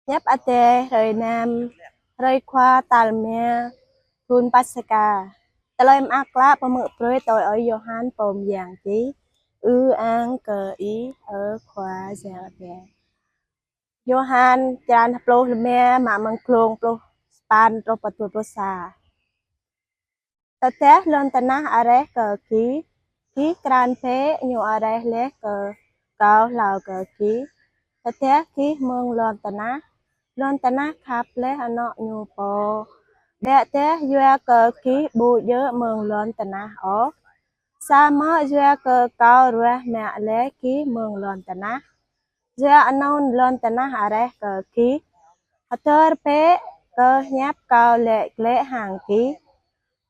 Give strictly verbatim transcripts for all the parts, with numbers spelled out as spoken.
Hiăp Adai hrơi năm, hrơi Khua tal rơma thun Paskha. Tơlơi mơak klă pơhmư̆ brơi tui ơi Yôhan pô mơyang čih. Ư-ang kơ Ih, ơ Khua Yang Adai. Yôhan črăn pluh rơma, mă mơ̆ng glông pluh sapăn truh pơ dua pluh sa. Tơdah lŏn tơnah areh kơ gih, gih krăn bĕ ñu areh laih kơ Kâo hlâo kơ gih. Tơdah gih mơ̆ng lŏn tơnah, lŏn tơnah khăp laih anŏ ñu pô. Ƀiădah yua kơ gih ƀu djơ̆ mơ̆ng lŏn tơnah ôh, samơ̆ yua kơ Kâo ruah mă laih gih mơ̆ng lŏn tơnah, yua anŭn lŏn tơnah areh kơ gih. Hơdơr bĕ kơ hiăp Kâo laĭ glaĭ hăng gih: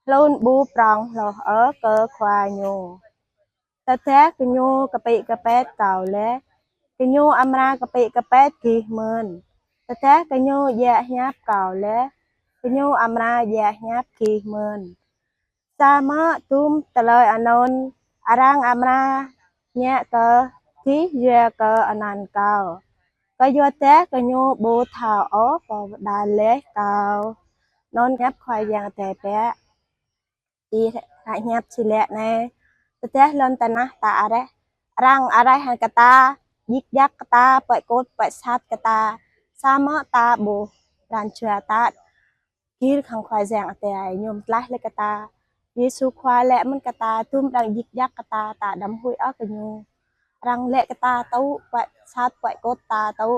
Hlŭn ƀu prŏng hloh ôh kơ khua ñu. Tơdah gơñu kơpĭ kơpĕt Kâo laih, gơñu amra kơpĭ kơpĕt gih mơ̆n. Tơdah gơñu djă̱ hiăp Kâo laih, gơñu amra djă̱ hiăp gih mơ̆n. Samơ̆ dŭm tơlơi anŭn arăng amra ngă kơ gih yua kơ anăn Kâo, kơyua dah gơñu ƀu thâo ôh pô pơđar laih Kâo. Anŭn hiăp Khua Yang Adai biă. Ih hră hiăp či laĭ anai: Tơdah lŏn tơnah ta areh, arăng areh hăng kơ ta, djik djak kơ ta, pơ̆ kôt pơ̆ sat kơ ta, samơ̆ ta ƀu pran jua, ta gir hăng Khua Yang Adai, ñu mơtlaih laih kơ ta. Yêsu Khua laĭ mơ̆n kơ ta, dŭm arăng djik djak kơ ta, ta đăm huĭ ôh kơ ñu. Arăng laĭ kơ ta tŭ, pơ̆ sat pơ̆ kôt ta tŭ,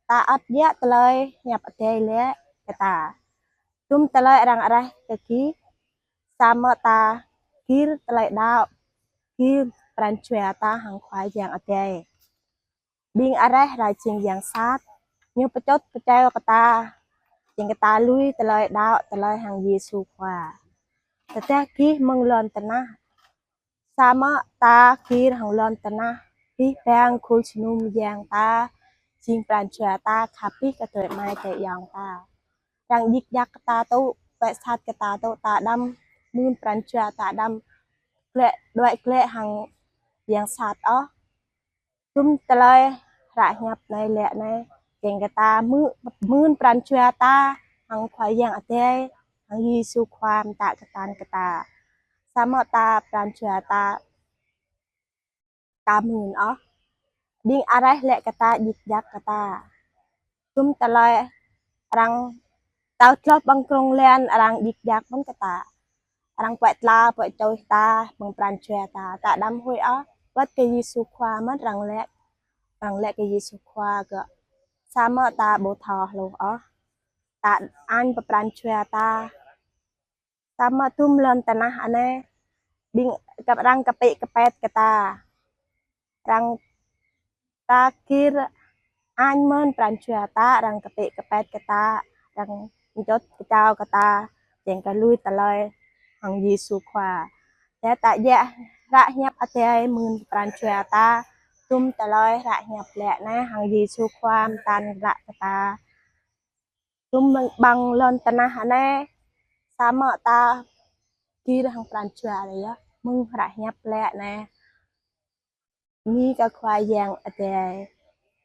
ta ăt djă̱ tơlơi hiăp Adai laĭ kơ ta. Dŭm tơlơi arăng areh kơ gih, samơ̆ ta gir tơlơi đaŏ, gir pran jua ta hăng Khua Yang Adai. Ƀing areh rai jing yang sat, ñu pơčŭt pơčeo kơ ta, jing kơ ta lui tơlơi đaŏ, tơlơi hăng Yêsu Khua. Tơdah gih mơ̆ng lŏn tơnah, samơ̆ ta gir hăng lŏn tơnah, abih bang khul jơnum yang ta, jing pran jua ta khăp abih kơ adơi amai adơi ayŏng ta. Arăng djik djak kơ ta tŭ, pơ̆ sat kơ ta tŭ, ta đăm mưn pran jua, ta đăm glaĭ, đuaĭ glaĭ hăng yang sat ôh. Dŭm tơlơi hră hiăp anai laĭ anai, jing kơ ta mưn, mưn pran jua ta hăng Khua Yang Adai, hăng Yêsu Khua mơtă kơtang kơ ta. Samơ̆ ta pran jua ta, ta mưn ôh. Ƀing areh laĭ kơ ta, djik djak kơ ta. Dŭm tơlơi arăng tơl tloh ƀơi krông lan arăng djik djak mơ̆n kơ ta. Arăng pơ̆ tla, pơ̆ čuih ta, mơ̆ng pran jua ta, ta đăm huĭ ôh. Wơ̆t kơ Yêsu Khua mơ̆n arăng laĭ, arăng laĭ kơ Yêsu Khua kơ, samơ̆ ta ƀu thâo hluh ôh. Ta añ pơ pran jua ta. Samơ̆ dŭm lŏn tơnah anai, ƀing kơ arăng kơpĭ kơpĕt kơ ta. Arăng ta gir añ mơ̆n pran jua ta, arăng kơpĭ kơpĕt kơ ta, arăng mčŭt kơčao kơ ta, jing kơ lui tơlơi hăng Yêsu Khua. Tơdah ta djă̱ hră hiăp Adai mưn pran jua ta, dŭm tơlơi hră hiăp laĭ anai hăng Yêsu Khua mơtăn ră kơ ta. Dŭm ƀing lŏn tơnah anai, samơ̆ ta gir hăng pran jua ta yơh, mơ̆ng hră hiăp laĭ anai. Bơni kơ Khua Yang Adai.